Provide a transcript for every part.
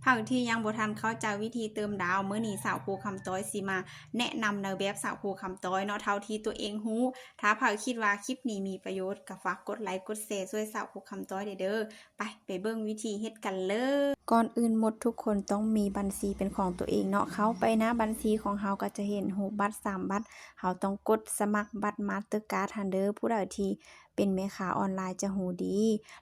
ໃຜທີ່ຍັງບໍ່ທັນເຂົ້າໃຈວິທີເຕີມດາວ ມື້ນີ້ສາວຄູຄຳຕ້ອຍຊິມາແນະນຳໃນແບບສາວຄູຄຳຕ້ອຍເນາະ ເທົ່າທີ່ຕົວເອງຮູ້. ຖ້າໃຜຄິດວ່າຄລິບນີ້ມີປະໂຫຍດ ກໍຝາກກົດໄລກົດແຊຊ່ວຍສາວຄູຄຳຕ້ອຍແດ່ເດີ. ໄປ ໄປເບິ່ງວິທີເຮັດກັນເລີຍ. ກ່ອນອື່ນໝົດທຸກຄົນຕ້ອງມີບັນຊີເປັນຂອງຕົວເອງເນາະ. ເຂົ້າໄປໜ້າບັນຊີຂອງເຮົາກໍຈະເຫັນຮູບບັດສາມບັດ. ເຮົາຕ້ອງກົດສະໝັກບັດມາສເຕີກາດຫັ້ນເດີ. ຜູ້ໃດທີ່ ເປັນແມ່ຄ້າອອນລາຍຈະຮູ້ດີ.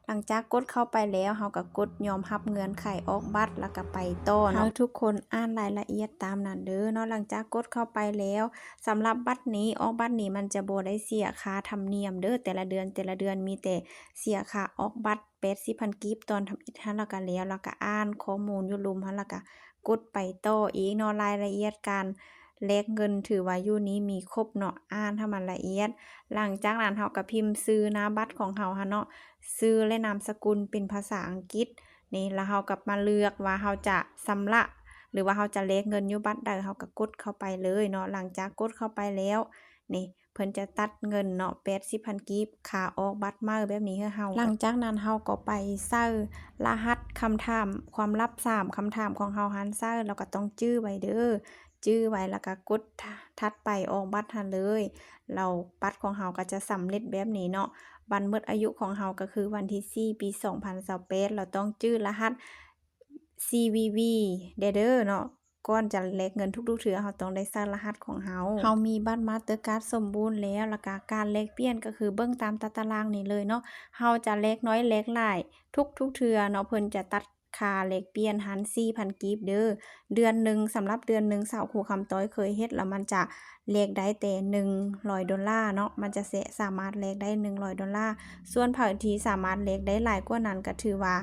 ຫຼັງຈາກກົດເຂົ້າໄປແລ້ວ ເຮົາກໍກົດຍອມຮັບເງື່ອນໄຂອອກບັດ ແລ້ວກໍໄປຕໍ່ເນາະ. ໃຫ້ທຸກຄົນອ່ານລາຍລະອຽດຕາມນັ້ນເດີເນາະ. ຫຼັງຈາກກົດເຂົ້າໄປແລ້ວ ສຳລັບບັດນີ້ ອອກບັດນີ້ມັນຈະບໍ່ໄດ້ເສຍຄ່າທຳນຽມເດີ. ແຕ່ລະເດືອນ ແຕ່ລະເດືອນມີແຕ່ເສຍຄ່າອອກບັດ ແປດສິບພັນກີບຕອນທຳອິດຫັ້ນ ແລ້ວກໍແລ້ວ ແລ້ວກໍອ່ານຂໍ້ມູນຢູ່ລຸ່ມຫັ້ນ ແລ້ວກໍກົດໄປຕໍ່ອີກເນາະ. ລາຍລະອຽດການແລກເງິນຖືວ່າຢູ່ນີ້ມີຄົບເນາະ, ອ່ານໃຫ້ມັນລະອຽດ. ຫຼັງຈາກນັ້ນເຮົາກໍພິມຊື່ໜ້າບັດຂອງເຮົາຫັ້ນເນາະ, ຊື່ ແລະ ນາມສະກຸນເປັນພາສາອັງກິດນີ້ ແລ້ວເຮົາກໍມາເລືອກວ່າເຮົາຈະຊຳລະ ຫຼືວ່າເຮົາຈະແລກເງິນຢູ່ບັດໃດ, ເຮົາກໍກົດເຂົ້າໄປເລີຍເນາະ. ຫຼັງຈາກກົດເຂົ້າໄປແລ້ວນີ້ ເພິ່ນຈະຕັດເງິນເນາະ ແປດສິບພັນກີບ ຄ່າອອກບັດໃໝ່ແບບນີ້ໃຫ້ເຮົາ. ຫຼັງຈາກນັ້ນເຮົາກໍໄປໃສ່ລະຫັດຄຳຖາມຄວາມລັບສາມຄຳຖາມຂອງເຮົາຫັ້ນໃສ່ ແລ້ວກໍຕ້ອງຈື່ໄວ້ເດີ, ຈື່ໄວ້ ແລ້ວກໍກົດຖັດໄປອອກບັດຫັ້ນເລີຍ. ແລ້ວບັດຂອງເຮົາກໍຈະສຳເລັດແບບນີ້ເນາະ. ວັນໝົດອາຍຸຂອງເຮົາກໍຄືວັນທີສີ່ ປີສອງພັນຊາວແປດ ແລ້ວຕ້ອງຈື່ລະຫັດ ຊີວີວີ ແດ່ເດີເນາະ. ກ່ອນຈະແລກເງິນທຸກໆເທື່ອ ເຮົາຕ້ອງໄດ້ໃສ່ລະຫັດຂອງເຮົາ. ເຮົາມີບັດມາສເຕີກາດສົມບູນແລ້ວ, ແລ້ວກະການແລກປ່ຽນກໍຄືເບິ່ງຕາມຕາຕະລາງນີ້ເລີຍເນາະ. ເຮົາຈະແລກໜ້ອຍແລກຫຼາຍທຸກໆເທື່ອເນາະ, ເພິ່ນຈະຕັດຄ່າແລກປ່ຽນຫັ້ນສີ່ພັນກີບເດີ. ເດືອນໜຶ່ງ, ສຳລັບເດືອນໜຶ່ງ ສາວຄູຄຳຕ້ອຍເຄີຍເຮັດແລ້ວ ມັນຈະແລກໄດ້ແຕ່ໜຶ່ງຮ້ອຍໂດລາເນາະ, ມັນຈະແຊະ ສາມາດແລກໄດ້ໜຶ່ງຮ້ອຍໂດລາ. ສ່ວນໃຜທີ່ສາມາດແລກໄດ້ຫຼາຍກວ່ານັ້ນ ກໍຖືວ່າ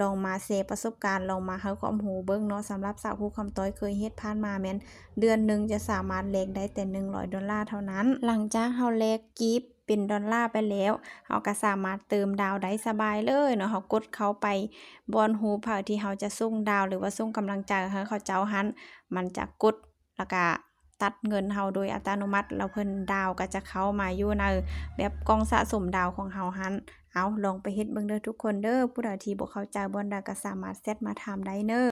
ລອງມາແຊປະສົບການ, ລອງມາໃຫ້ຄວາມຮູ້ເບິ່ງເນາະ. ສຳລັບສາວຄູຄຳຕ້ອຍເຄີຍເຮັດຜ່ານມາແມ່ນເດືອນໜຶ່ງຈະສາມາດແລກໄດ້ແຕ່ໜຶ່ງຮ້ອຍໂດລາເທົ່ານັ້ນ. ຫຼັງຈາກເຮົາແລກກີບເປັນໂດລາໄປແລ້ວ, ເຮົາກໍສາມາດເຕີມດາວໄດ້ສະບາຍເລີຍເນາະ. ເຮົາກົດເຂົ້າໄປບ່ອນຮູບໃຜທີ່ເຮົາຈະສົ່ງດາວ ຫຼືວ່າສົ່ງກຳລັງໃຈໃຫ້ເຂົາເຈົ້າຫັ້ນ, ມັນຈະກົດ ແລ້ວກະຕັດເງິນເຮົາໂດຍອັດຕະໂນມັດ, ແລ້ວເພິ່ນ ດາວກໍຈະເຂົ້າມາຢູ່ໃນແບບກ່ອງສະສົມດາວຂອງເຮົາຫັ້ນ. ເອົາ ລອງໄປເຮັດເບິ່ງເດີທຸກຄົນເດີ. ຜູ້ໃດທີ່ບໍ່ເຂົ້າໃຈບ່ອນໃດກໍສາມາດແຊັດມາຖາມໄດ້ເນີ.